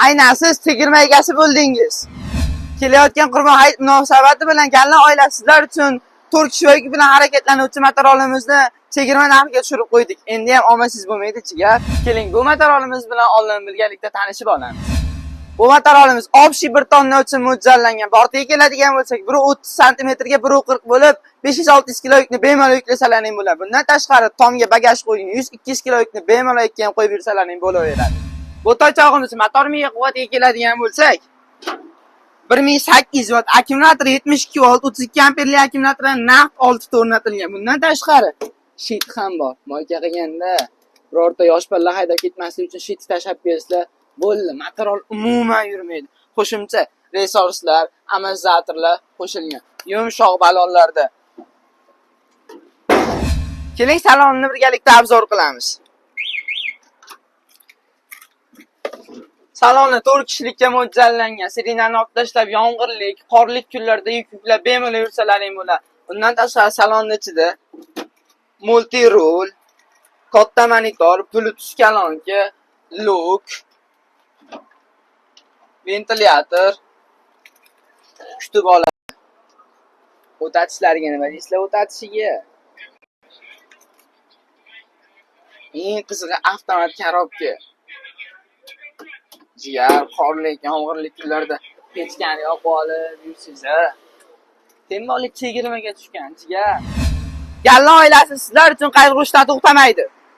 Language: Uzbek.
Aynan siz chegirma egasi bo'ldingiz. Kelayotgan Qurbon hayit munosabati bilan Gallan oilasi sizlar uchun 4 kishi bilan harakatlanuvchi motorolimizni chegirma narxiga tushirib qo'ydik. Endi ham omadsiz bo'lmaydi, jigar. Keling, bu motorolimiz bilan oldin birgalikda tanishib olamiz. Bu motorolimiz общий 1 tonna uchun mo'ljallangan. Bortiga keladigan bo'lsak, 1.30 santimetrga 1.40 bo'lib, 500-600 kilo yukni bemalol yuklasalaring bo'ladi. Bundan tashqari tomga bagaj qo'ying, 100-200 kilo yukni bemalol yukka ham qo'yib yursalaring bo'laveradi. Bu toychog'imiz motor miya quvvatiga keladigan bo'lsak, 1800 watt, akkumulyator 72 volt, 32 amperli akkumulyatordan naqd 6 ta o'rnatilgan. Bundan tashqari щит ham bor. Moyka qilganda birorta yosh bolalar haydab ketmasligi uchun щит tashlab bersizlar, bo'ldi. Motorol umuman yurmaydi. Qo'shimcha resurslar, amortizatorlar qo'shilgan. Yumshoq balonlarda. Keling, salonni birgalikda обзор qilamiz. Saloni 4 kishilikka mo'ljallangan. Sirenani olib tashlab, yomg'irlik, qorlik kunlarda yuk yuklab bemalol yursalaring bo'ladi. Undan tashqari salonni ichida multi rul, katta monitor, Bluetooth kolonka, luk, ventilyator kutib oladi. O'tatishlariga nima deysizlar o'tatishiga? Eng qizig'i avtomat korobka. Jigar, qorlik, yomg'irli kunlarda pechkani yoqib olib yursangiz, a. Temoli chegirmaga tushgan, jigar. Galla oilasi sizlar uchun qayg'urishdan to'xtamaydi.